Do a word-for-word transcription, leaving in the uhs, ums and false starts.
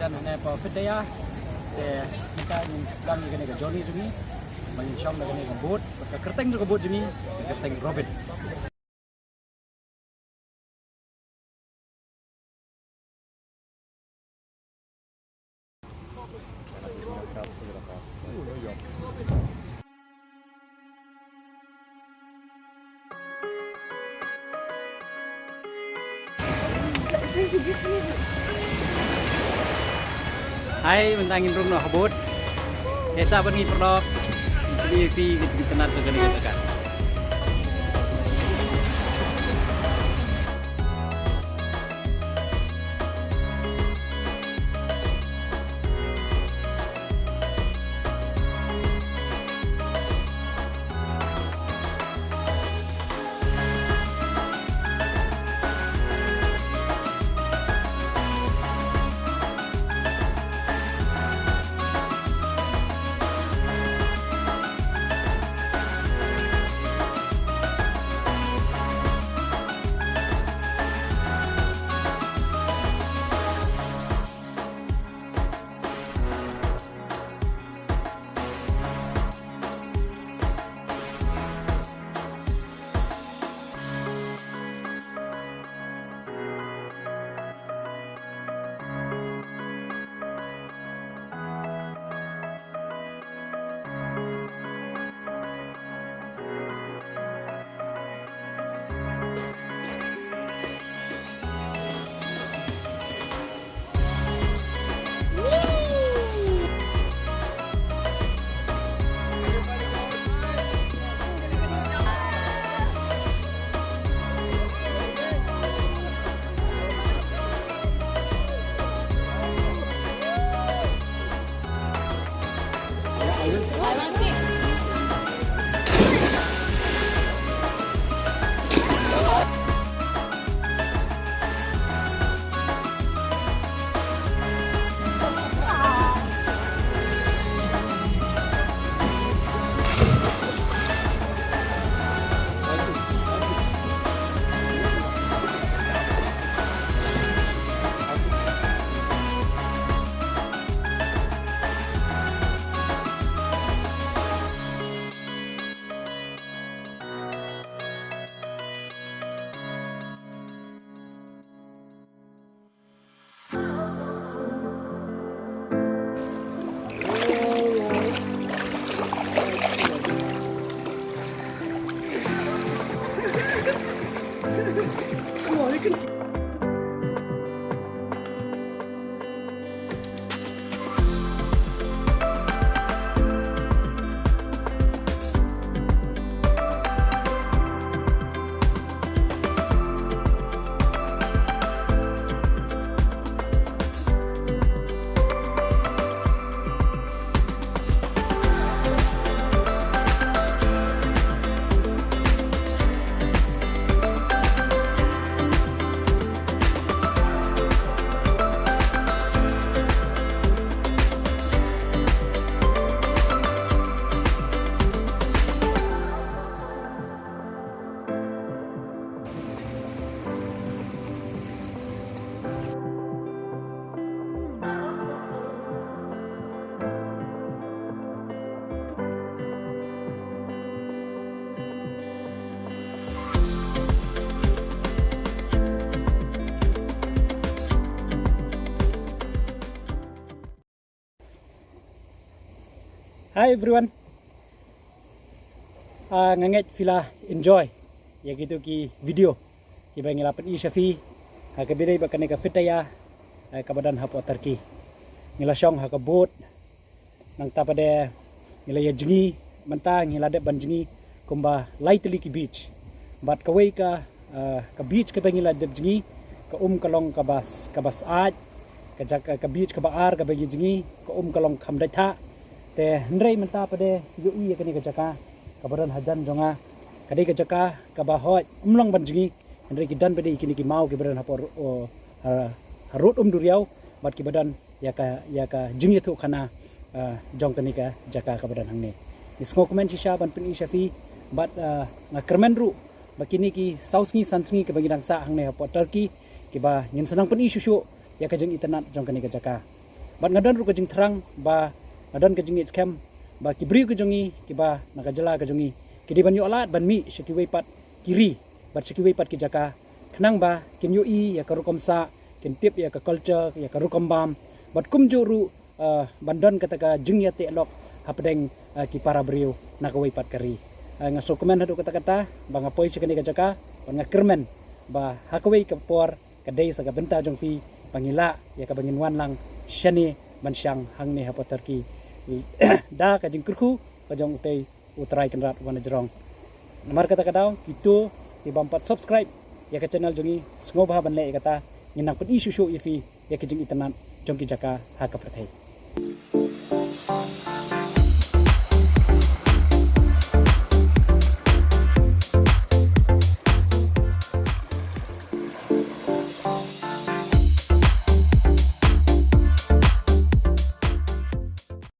Hangne hapoh Pattaya, te mynta ngin sdang ïa kane ka journey jong ngi, ba ngin shong da kane ka boat, ka kyrteng jong ka boat jong ngi, ka kyrteng Robin. Hai, mynta ngin rung noh ha boat. Te sa ban ngi pyrlok. Ngi phi ki jingtynat jong kane ka jaka. Hi everyone. Ah, nga ngeit phi la enjoy ïa kitu ki video kiba ngi la pyni sha phi ha kaba ïadei bad kane ka Pattaya, eh, kaba don hapoh Turkey. Ngi la shong ha ka boat, nangta pat de ngi la ïa jngi, mynta ngi la dep ban jngi kumba lai tylli ki beach. Bad kawei ka, eh, ka beach kaba ngi la dep jngi, ka um ka long kaba s-, kaba syaid, ka jaka, ka beach kaba ar kaba ngi jngi, ka um ka long kham dait ha. Te hynrei mynta pat de ïohi ïa kane ka jaka kaba don hajan jong nga, ka dei ka jaka kaba hooid ym long ban jngi, hynrei ki don pat de kine ki maw kiba don hapoh ro-, o, ha, harud um duriaw, bad kiba don ïa ka, ïa ka jingïathuhkhana, ah, jong kane ka jaka kaba don hangne. Ngi sngewkmen shisha ban pyni sha phi, bad, ah, nga kyrmen ruh ba kine ki saw sngi san sngi kiba ngi dang sah hangne hapoh Turkey, kiba ngin sa nang pyni shuh shuh ïa ka jingitynnad jong kane ka jaka. Bad nga don ruh ka jingthrang ba nga don ka jingngeit skhem ba ki briew ka jong ngi kiba na ka jylla ka jong ngi ki dei ban ïoh lad ban mih sha kiwei pat ki ri bad sha kiwei pat ki jaka, khnang ba kin ïohi ïa ka rukom sah, kin tip ïa ka culture, ïa ka rukom bam, bad kumjuh ruh, eh, ban don kata ka jingïateh lok hapdeng, eh, ki para briew na kawei pat ka ri. Eh, nga sngewkmen haduh katta katta ba nga poi sha kane ka jaka, bad nga kyrmen ba ha kawei ka por ka dei sa ka bynta jong phi ba ngi lah ïa kaba ngin wan lang shane ban shang hangne hapoh Turkey da ka jingkyrkhu ka jong utei U Trai Kynrad uba na jrong. Namar kata ka daw, kito ki bym pat subscribe ïa ka channel jong ngi, sngewbha ban leh ïa kata, ngin nang pyni shuh shuh ïa phi ïa ki jingitynnad jong ki jaka ha ka pyrthei.